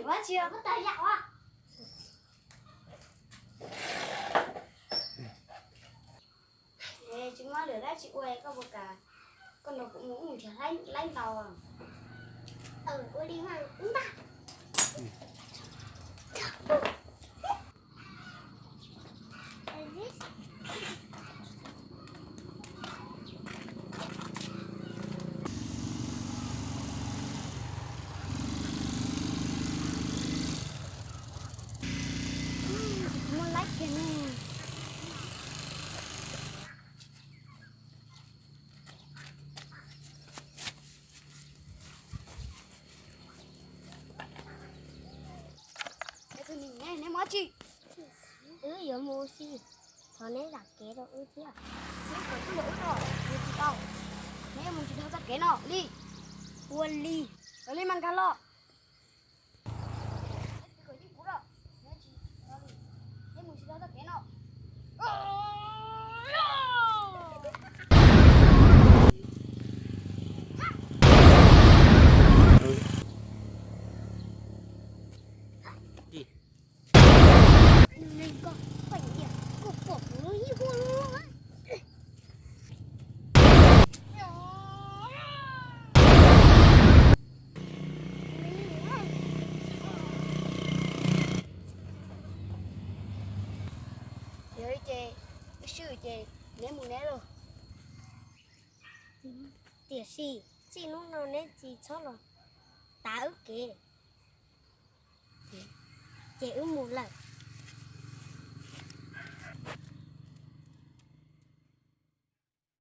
Ua tsi os, koj tawg yam os. Tsis muaj lwm dab tsi ua, koj puas kam koj nrog kuv mus ua nrhiav laib ntaus? Ua li mas ntag. Muaj laib kiag ne. Neb mus dab tsi? Wb yuav mus ua si, thov neb zam kev rau wb thiab. Neb kom txuj rau wb no, mus tsis tau. Neb mus tsis dhau txoj kev no li. Ua li. Ua li mas nkag los. Neb tsis kom yeej kuv los, neb tsis, neb mus tsis dhau txoj kev no. Yog li ces wb swb ces neb mus neb lauj. Tiam sis txij hnub no neb tsis txhob los tav wb kev, ces wb mus lawm.